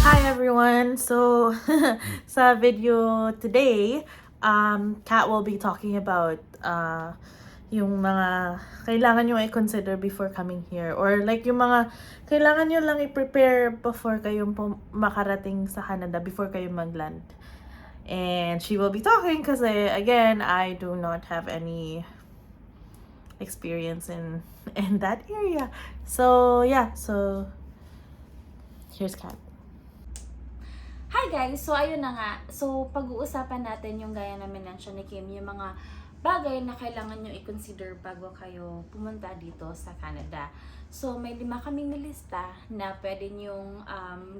Hi everyone! So, sa video today, Kat will be talking about yung mga kailangan nyo i-consider before coming here, or like yung mga kailangan nyo lang i-prepare before kayo makarating sa Canada, before kayo mag-land. And she will be talking kasi again, I do not have any experience in that area. So yeah, so here's Kat. Hi guys! So ayun na nga. So pag-uusapan natin yung gaya na mention ni Kim, yung mga bagay na kailangan nyo i-consider bago kayo pumunta dito sa Canada. So may 5 kaming nilista na pwede nyong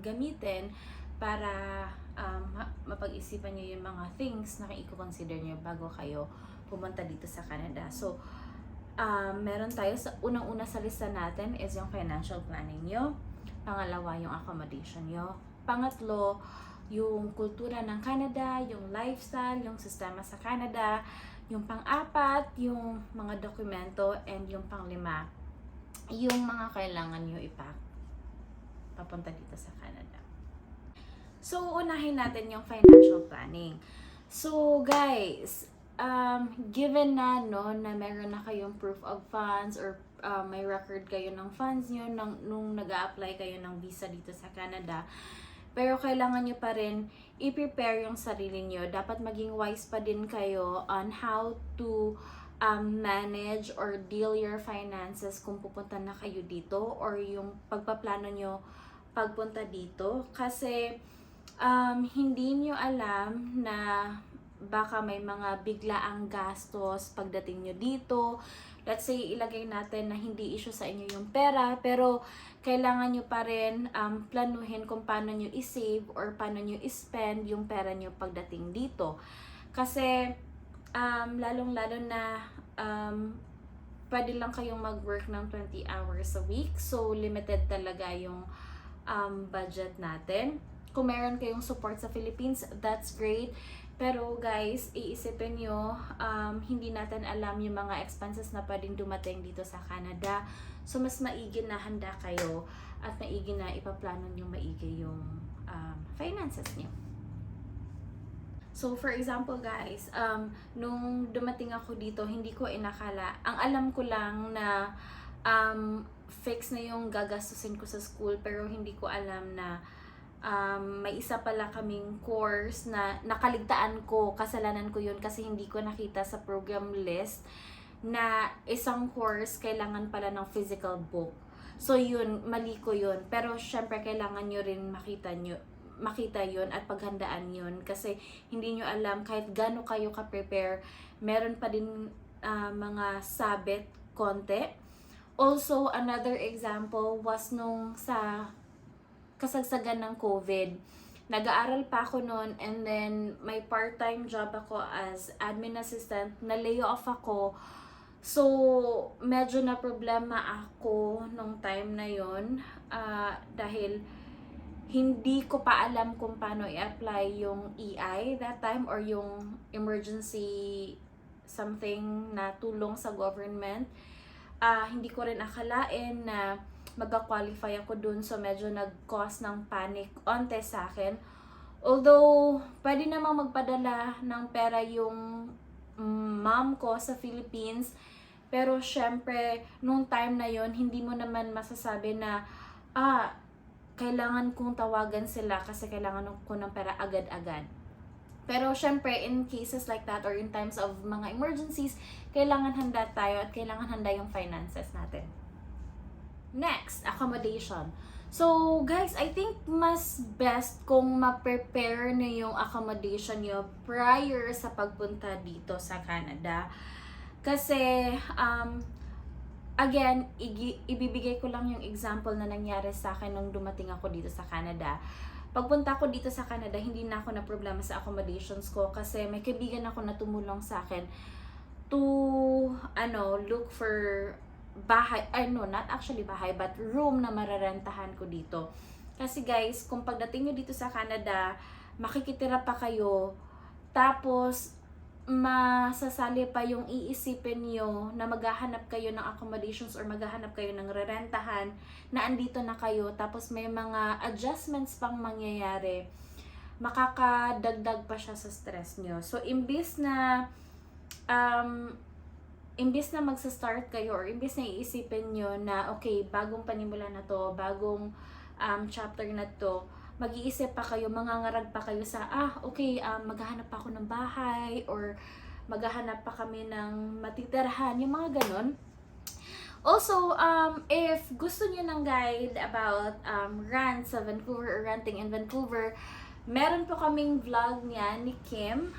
gamitin para mapag-isipan nyo yung mga things na i-consider nyo bago kayo pumunta dito sa Canada. So meron tayo sa unang-una sa lista natin is yung financial planning nyo. Pangalawa, yung accommodation nyo. Pangatlo, yung kultura ng Canada, yung lifestyle, yung sistema sa Canada. Yung pang-apat, yung mga dokumento. And yung pang-5, yung mga kailangan nyo ipack papunta dito sa Canada. So, unahin natin yung financial planning. So, guys, given na na meron na kayong proof of funds or may record kayo ng funds nyo nung nag-a-apply kayo ng visa dito sa Canada, pero kailangan nyo pa rin i-prepare yung sarili nyo. Dapat maging wise pa din kayo on how to manage or deal your finances kung pupunta na kayo dito, or yung pagpaplano nyo pagpunta dito. Kasi hindi nyo alam na baka may mga biglaang gastos pagdating nyo dito. Let's say, ilagay natin na hindi issue sa inyo yung pera, pero kailangan nyo pa rin planuhin kung paano nyo i-save or paano nyo i-spend yung pera nyo pagdating dito. Kasi, lalong-lalo na pwede lang kayong mag-work ng 20 hours a week. So, limited talaga yung budget natin. Kung meron kayong support sa Philippines, that's great. Pero guys, iisipin nyo, hindi natin alam yung mga expenses na pwedeng dumating dito sa Canada. So, mas maigi na handa kayo at maigi na ipaplano nyo maigi yung finances nyo. So, for example guys, nung dumating ako dito, hindi ko inakala. Ang alam ko lang na fix na yung gagastusin ko sa school, pero hindi ko alam na may isa pala kaming course na nakaligtaan ko, kasalanan ko yun kasi hindi ko nakita sa program list na isang course kailangan pala ng physical book. So yun, mali ko yun. Pero syempre kailangan nyo rin makita yun at paghandaan yun, kasi hindi nyo alam kahit gaano kayo ka-prepare, meron pa din mga sabit konti. Also, another example was nung sa kasagsagan ng COVID. Nag-aaral pa ako noon, and then may part-time job ako as admin assistant. Na-lay off ako. So, medyo na problema ako nung time na yon, dahil hindi ko pa alam kung paano i-apply yung EI that time, or yung emergency something na tulong sa government. Hindi ko rin akalain na magka-qualify ako dun, so medyo nag-cause ng panic onte sa akin. Although, pwede namang magpadala ng pera yung mom ko sa Philippines, pero syempre, nung time na yon hindi mo naman masasabi na kailangan kong tawagan sila kasi kailangan ko ng pera agad-agad. Pero syempre, in cases like that or in times of mga emergencies, kailangan handa tayo at kailangan handa yung finances natin. Next, accommodation. So, guys, I think mas best kung ma-prepare na yung accommodation nyo prior sa pagpunta dito sa Canada. Kasi, again, ibibigay ko lang yung example na nangyari sa akin nung dumating ako dito sa Canada. Pagpunta ko dito sa Canada, hindi na ako na problema sa accommodations ko kasi may kaibigan ako na tumulong sa akin to look for bahay, not actually bahay, but room na mararentahan ko dito. Kasi guys, kung pagdating nyo dito sa Canada, makikitira pa kayo, tapos masasali pa yung iisipin nyo na maghahanap kayo ng accommodations or maghahanap kayo ng rerentahan na andito na kayo, tapos may mga adjustments pang mangyayari, makakadagdag pa siya sa stress nyo. So, imbis na magsa-start kayo or imbis na iisipin nyo na okay, bagong panimula na to, bagong chapter na to, mag-iisip pa kayo, mangangarag pa kayo sa, okay, maghahanap pa ako ng bahay or maghahanap pa kami ng matitirahan, yung mga ganon. Also, if gusto niyo ng guide about rent sa Vancouver or renting in Vancouver, meron po kaming vlog niya ni Kim.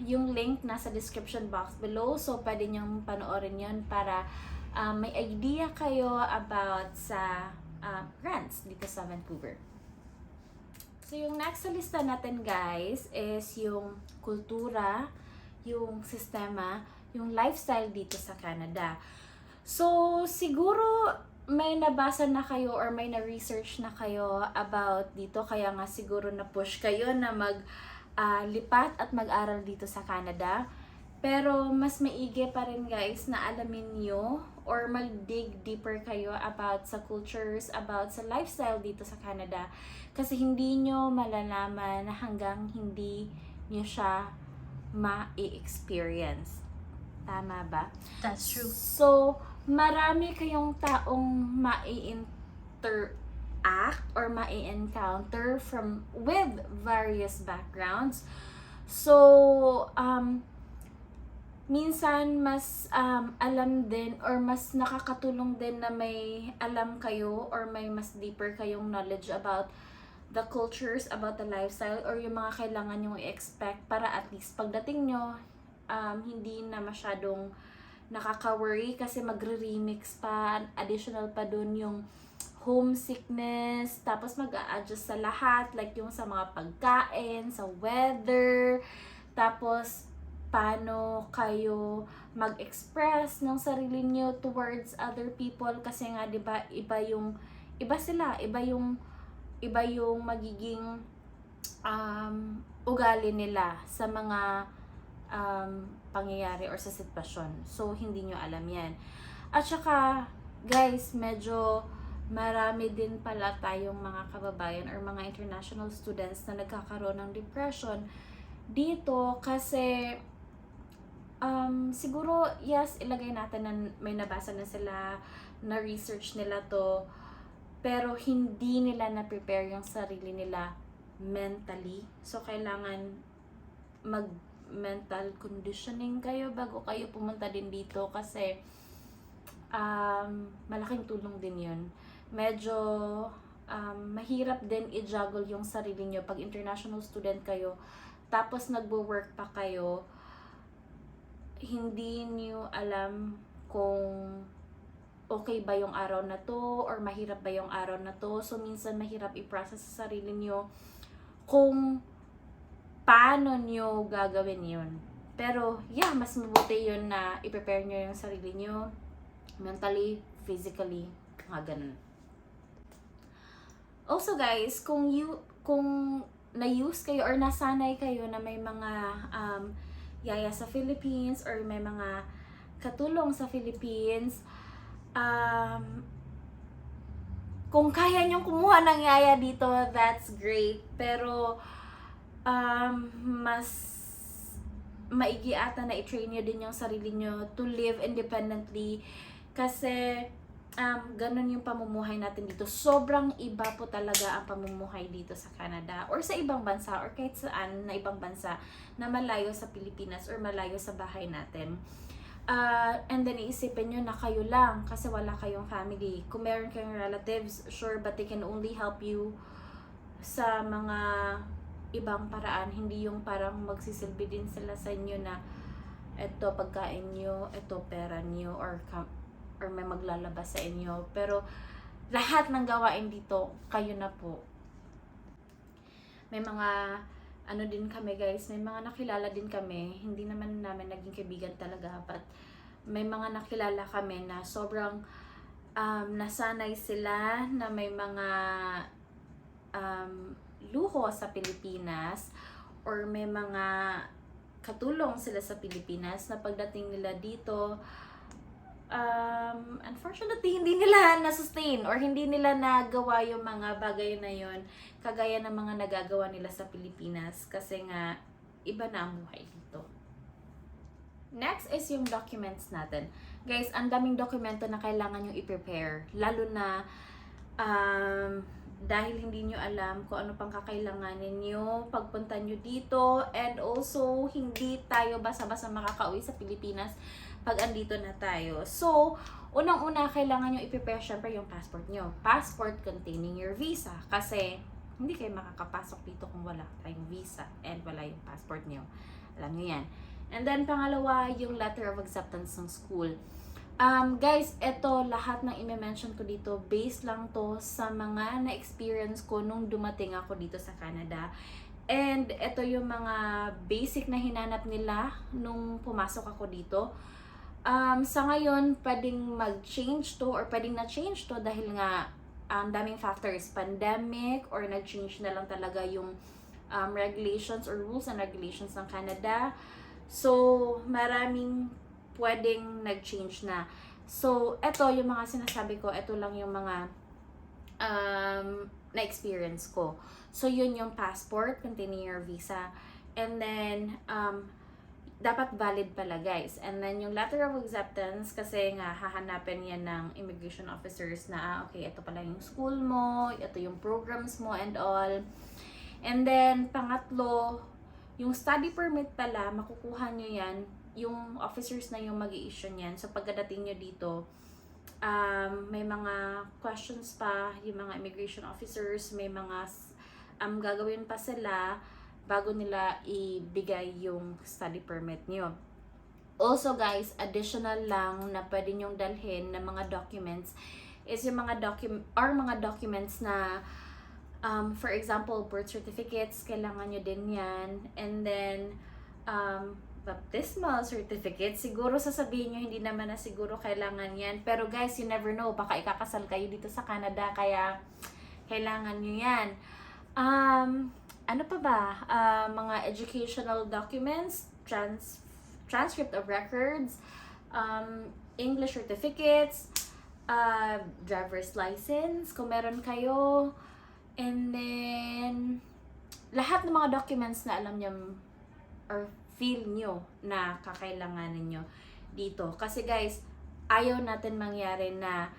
Yung link nasa description box below. So, pwede niyong panoorin yun para may idea kayo about sa rents dito sa Vancouver. So, yung next sa lista natin guys is yung kultura, yung sistema, yung lifestyle dito sa Canada. So, siguro may nabasa na kayo or may na-research na kayo about dito, kaya nga siguro na-push kayo na lipat at mag-aral dito sa Canada. Pero mas maigi pa rin guys na alamin nyo or mag-dig deeper kayo about sa cultures, about sa lifestyle dito sa Canada. Kasi hindi nyo malalaman hanggang hindi nyo siya ma-experience. Tama ba? That's true. So, marami kayong taong ma-interact or ma-encounter with various backgrounds. So, minsan mas alam din or mas nakakatulong din na may alam kayo or may mas deeper kayong knowledge about the cultures, about the lifestyle, or yung mga kailangan nyong i-expect para at least pagdating nyo, hindi na masyadong nakaka-worry kasi magre-remix pa, additional pa dun yung homesickness, tapos mag-a-adjust sa lahat, like yung sa mga pagkain, sa weather, tapos paano kayo mag-express ng sarili nyo towards other people kasi nga 'di ba iba sila, iba yung magiging ugali nila sa mga pangyayari or sa sitwasyon. So, hindi nyo alam yan. At saka, guys, medyo marami din pala tayong mga kababayan or mga international students na nagkakaroon ng depression dito kasi siguro, yes, ilagay natin na may nabasa na sila, na research nila to, pero hindi nila na-prepare yung sarili nila mentally. So, kailangan mental conditioning kayo bago kayo pumunta din dito kasi malaking tulong din yun. Medyo mahirap din i-juggle yung sarili nyo pag international student kayo tapos nagwo-work pa kayo, hindi niyo alam kung okay ba yung araw na to or mahirap ba yung araw na to. So minsan mahirap i-process sa sarili nyo kung paano nyo gagawin yun. Pero yeah, mas mabuti yun na i-prepare nyo yung sarili nyo mentally, physically, mga ganun. Also guys, kung na-use kayo or nasanay kayo na may mga yaya sa Philippines or may mga katulong sa Philippines, kung kaya nyong kumuha ng yaya dito, that's great. Pero mas maigi ata na i-train nyo din yung sarili nyo to live independently kasi ganun yung pamumuhay natin dito. Sobrang iba po talaga ang pamumuhay dito sa Canada or sa ibang bansa or kahit saan na ibang bansa na malayo sa Pilipinas or malayo sa bahay natin. And then iisipin nyo na kayo lang kasi wala kayong family. Kung meron kayong relatives, sure, but they can only help you sa mga ibang paraan. Hindi yung parang magsisilbi din sila sa inyo na eto pagkain nyo, eto pera nyo, or may maglalabas sa inyo. Pero lahat ng gawain dito, kayo na po. May mga din kami guys, may mga nakilala din kami, hindi naman namin naging kaibigan talaga, but may mga nakilala kami na sobrang nasanay sila na may mga luho sa Pilipinas or may mga katulong sila sa Pilipinas na pagdating nila dito, unfortunately, hindi nila na-sustain or hindi nila nagawa yung mga bagay na yon kagaya ng mga nagagawa nila sa Pilipinas kasi nga, iba na ang buhay dito. Next is yung documents natin. Guys, ang daming dokumento na kailangan nyo i-prepare. Lalo na dahil hindi nyo alam kung ano pang kakailanganin nyo pagpunta nyo dito, and also hindi tayo basta-basta makakauwi sa Pilipinas pag andito na tayo. So, unang-una kailangan nyo i-prepare syempre yung passport nyo. Passport containing your visa. Kasi hindi kayo makakapasok dito kung wala tayong visa and wala yung passport nyo. Alam nyo yan. And then, pangalawa, yung letter of acceptance ng school. Guys, eto lahat ng i-mention ko dito, based lang to sa mga na-experience ko nung dumating ako dito sa Canada. And eto yung mga basic na hinanap nila nung pumasok ako dito. Sa ngayon, pwedeng mag-change to or pwedeng na-change to dahil nga ang daming factors, pandemic, or nag-change na lang talaga yung regulations or rules and regulations ng Canada. So, maraming pwedeng nag-change na. So, eto yung mga sinasabi ko, eto lang yung mga na-experience ko. So, yun yung passport containing your visa. And then, dapat valid pala guys. And then, yung letter of acceptance, kasi nga, hahanapin yan ng immigration officers na, okay, ito pala yung school mo, ito yung programs mo and all. And then, pangatlo, yung study permit pala, makukuha nyo yan, yung officers na yung mag-i-issue niyan. So, pagdating nyo dito, may mga questions pa, yung mga immigration officers, may mga gagawin pa sila bago nila ibigay yung study permit nyo. Also guys, additional lang na pwede nyong dalhin na mga documents is yung mga documents na for example, birth certificates, kailangan nyo din yan. And then, baptismal certificate, siguro sasabihin nyo hindi naman na siguro kailangan yan, pero guys, you never know, baka ikakasal kayo dito sa Canada, kaya kailangan nyo yan. Ano pa ba? Mga educational documents, transcript of records, English certificates, driver's license kung meron kayo, and then lahat ng mga documents na alam nyo or feel nyo na kakailanganin nyo dito. Kasi guys, ayaw natin mangyari na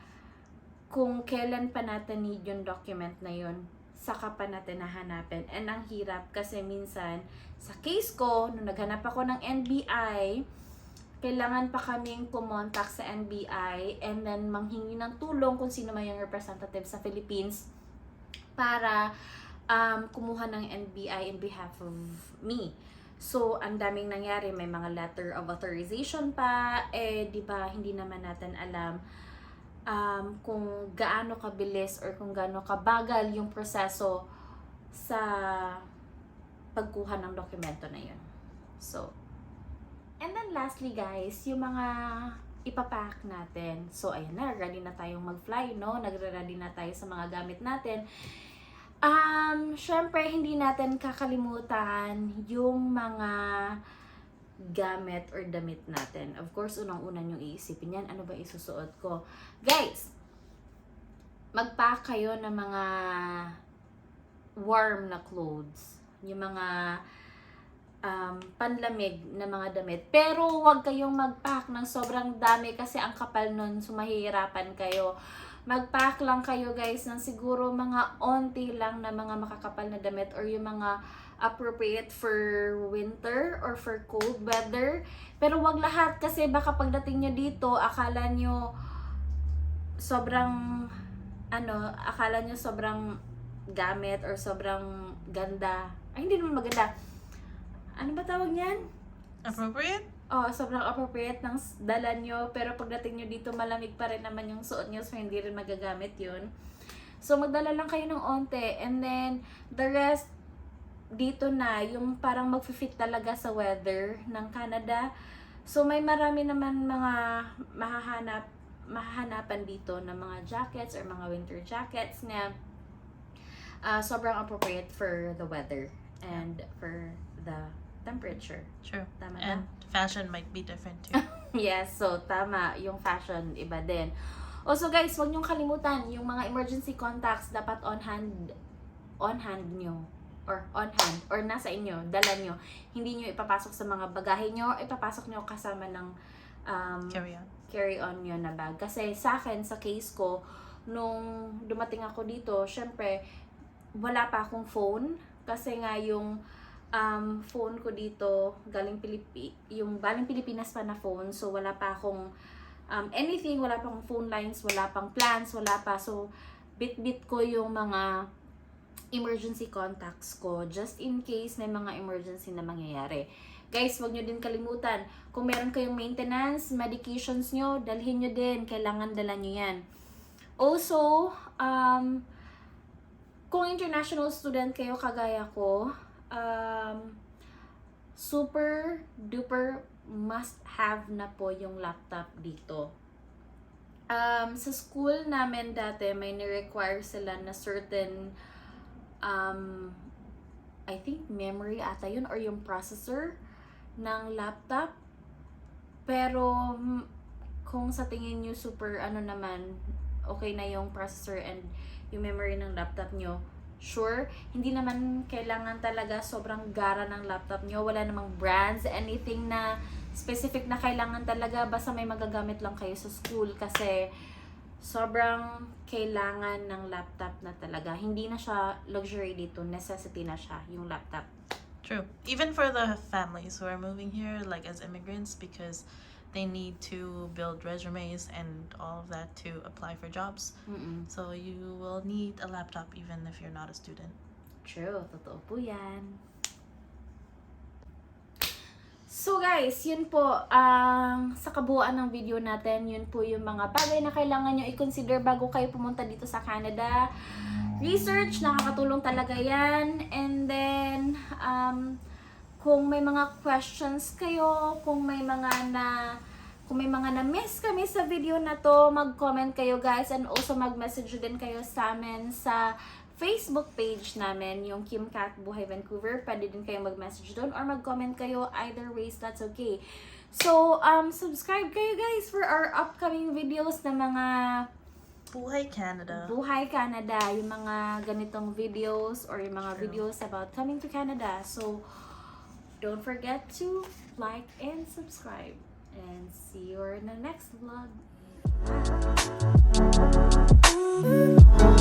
kung kailan pa natin need yung document na yun, saka pa natin nahanapin. And ang hirap kasi minsan, sa case ko, nung naghanap ako ng NBI, kailangan pa kaming pumontak sa NBI and then manghingi ng tulong kung sino man yung representative sa Philippines para kumuha ng NBI in behalf of me. So, ang daming nangyari, may mga letter of authorization pa, di ba, hindi naman natin alam kung gaano kabilis or kung gaano kabagal yung proseso sa pagkuha ng dokumento na yun. So, and then lastly guys, yung mga ipapack natin. So, ayan na, ready na tayong mag-fly, no? Nagre-ready na tayo sa mga gamit natin. Syempre, hindi natin kakalimutan yung mga gamit or damit natin. Of course, unang-una yung iisipin yan, ano ba isusuot ko? Guys, mag-pack kayo ng mga warm na clothes. Yung mga panlamig na mga damit. Pero, huwag kayong mag-pack ng sobrang dami kasi ang kapal nun, sumahihirapan kayo. Mag-pack lang kayo guys ng siguro mga onti lang na mga makakapal na damit or yung mga appropriate for winter or for cold weather. Pero wag lahat kasi baka pagdating nyo dito, akala nyo sobrang gamit or sobrang ganda. Ay, hindi naman maganda. Ano ba tawag niyan? Appropriate? Sobrang appropriate ng dala nyo, pero pagdating nyo dito, malamig pa rin naman yung suot nyo, so hindi rin magagamit yun. So, magdala lang kayo ng onte, and then, the rest, dito na, yung parang mag-fit talaga sa weather ng Canada. So, may marami naman mga mahahanapan dito na mga jackets or mga winter jackets na sobrang appropriate for the weather and for the temperature. True. Tama ba? And fashion might be different too. Yes, so tama, yung fashion iba din. Also guys, wag niyong kalimutan yung mga emergency contacts dapat on hand nyo or nasa inyo, dala nyo. Hindi nyo ipapasok sa mga bagahe nyo, ipapasok nyo kasama ng carry-on nyo na bag. Kasi sa akin, sa case ko, nung dumating ako dito, syempre, wala pa akong phone. Kasi nga yung phone ko dito, galing Pilipinas pa na phone. So, wala pa akong anything, wala pa akong phone lines, wala pang plans, wala pa. So, bit-bit ko yung mga emergency contacts ko just in case may mga emergency na mangyayari. Guys, wag nyo din kalimutan, kung meron kayong maintenance, medications nyo, dalhin nyo din. Kailangan dala nyo yan. Also, kung international student kayo kagaya ko, super duper must have na po yung laptop dito. Sa school namin dati, may ni-require sila na certain I think memory ata yun or yung processor ng laptop. Pero kung sa tingin nyo super naman, okay na yung processor and yung memory ng laptop nyo, sure, hindi naman kailangan talaga sobrang gara ng laptop nyo. Wala namang brands, anything na specific na kailangan talaga. Basta may magagamit lang kayo sa school kasi sobrang kailangan ng laptop na talaga. Hindi na siya luxury dito. Necessity na siya, yung laptop. True. Even for the families who are moving here, like as immigrants, because they need to build resumes and all of that to apply for jobs. So you will need a laptop even if you're not a student. True. Totoo po yan. So guys, yun po, sa kabuuan ng video natin, yun po yung mga bagay na kailangan nyo i-consider bago kayo pumunta dito sa Canada. Research, nakakatulong talaga yan. And then, kung may mga questions kayo, kung may mga na-miss kami sa video na to, mag-comment kayo guys, and also mag-message din kayo sa amin sa Facebook page namin, yung Kim Cat Buhay Vancouver. Pwede din kayo mag-message doon or mag-comment kayo. Either ways, that's okay. So, subscribe kayo guys for our upcoming videos na mga Buhay Canada. Buhay Canada, yung mga ganitong videos or yung mga videos about coming to Canada. So, don't forget to like and subscribe. And see you in the next vlog. Bye!